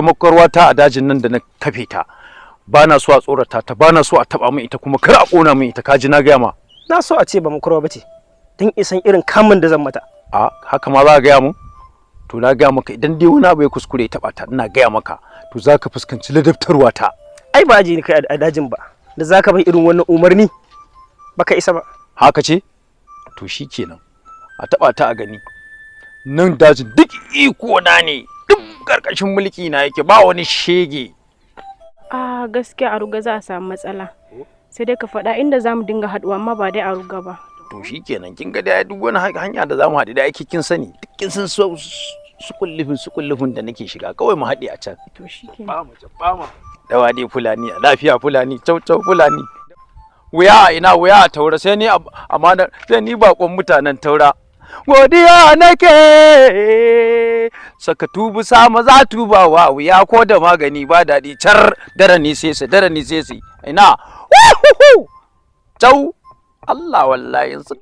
Makwarwa ta a dajin nan da na kafe ta, ba na so a tsorata ta, ba na so a taba min ita, kuma kar a kona min ita. Kaji na gaya ma. Na so a ce ba makwarwa bace, don isan irin kamun da zan mata. A haka ma za ka gaya mun? To na gaya maka, idan dai wani abu ya kuskure ya taba ta, ina gaya maka, to za ka fuskanci ladabtarwa ta. Ai ba aje ni kai a dajin ba da zaka bai irin wannan umarni, baka isa ba. Haka ce? To shikenan, a taba ta a gani. Nan dajin duk iko na ne, duk karkashin mulki na yake, ba wani shege. A gaskiya a ruga za a samu matsala. Sai dai ka faɗa inda za mu dinga haɗuwa, amma ba dai a ruga ba. To shikenan, kin ga dai duk wani hanya da zamu haɗu da ake, kin sani, duk kin san su kullufin su kullufin da nake shiga, kawai mu haɗe a can. To shikenan. Ba mu ba ma dawa dai Fulani a lafiya, Fulani cau cau, Fulani wuya a ina, wuya a Taura, sai ni amana, sai ni bakon mutanen Taura. Godiya nake saka tubu sama za tubawa wuya ko da magani ba daɗi car dare ni sai su dare ni sai su ina wuhuhu cau Allah wallahi su.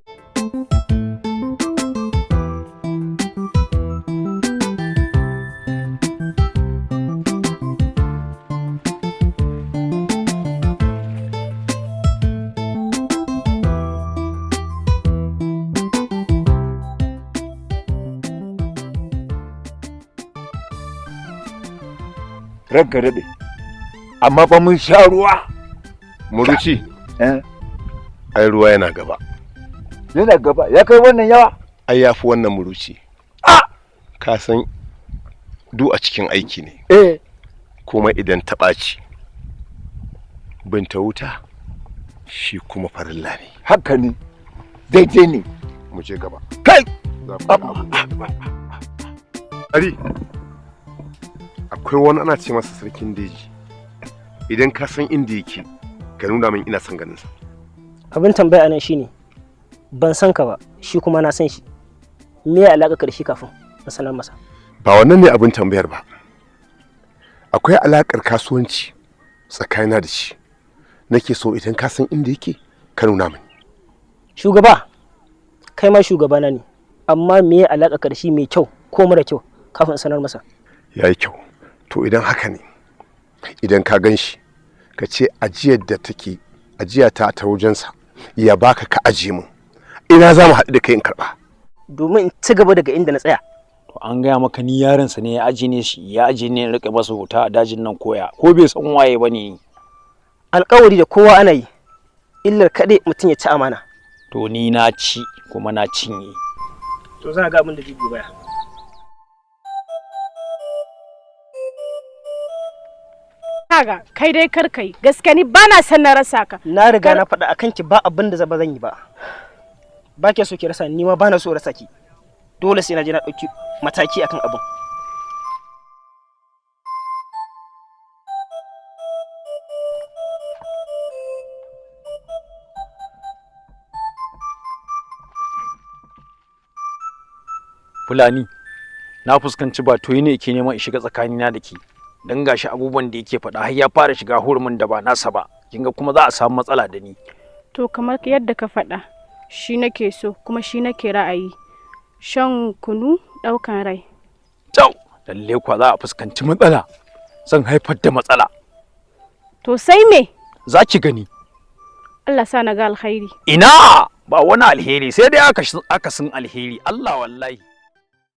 Ranka daɗe, amma fa mun sha ruwa. Muruci, eh? Ai ruwa yana gaba. Yana gaba ya kai wannan yawa? Ai yafi wannan, Muruci. Ka san du a cikin aiki ne. Eh. Kuma idan ta ɓaci, binta wuta shi kuma farilla ne. Haka ne, daidai ne. Mu je gaba. Kai. Za ku ga abubuwa. Ari, akwai wani ana ce masa Sarkin Deji. Idan ka san inda yake, ka nuna min, ina son ganin sa. Abin tambaya anan shine, ban san ka ba, shi kuma na san shi. Me ya alaka ka da shi kafin na sanar masa? Ba wannan ne abin tambayar ba. Akwai alakar kasuwanci tsakanina da shi. Nake so idan ka san inda yake, ka nuna min. Shugaba, kai ma shugabana ne, amma me ya alaka ka da shi, mai kyau ko mara kyau, kafin in sanar masa? Ya yi kyau. To idan haka ne, idan ka gan shi, ka ce ajiyar da take ajiya ta ta wajensa ya baka ka ajiye mun. Ina za mu haɗu da kai in karɓa? Domin in ci gaba daga inda na tsaya. To an gaya maka ni yaronsa ne, ya aje ne shi ya aje ne in rike masa wuta a dajin nan, koya ko bai san waye ba ne. Alkawari da kowa ana yi, illar kaɗai mutum ya ci amana. To ni na ci kuma na cinye. To za a ga abin da zai biyo baya. Kaga kai dai kar kai, gaskiya ni ba na son na rasa ka. Na riga na faɗa akan ki, ba abin da ba zan yi ba. Ba ke so ki rasa ni, ma ba na so rasa ki. Dole sai na je na ɗauki mataki akan abin. Fulani, na fuskanci ba toyi ne yake neman in shiga tsakanina da ke, dan gashi abubuwan da yake faɗa har ya fara shiga hurumin da ba nasa ba. Kinga kuma za a samu matsala da ni. To kamar yadda ka faɗa, shi nake so kuma shi nake ra'ayi. Shan kunu ɗaukan rai. Tau, lalle kuwa za a fuskanci matsala, zan haifar da matsala. To sai me? Za ki gani. Allah sa na ga alkhairi. Ina ba wani alheri, sai dai akasin alheri, Allah wallahi.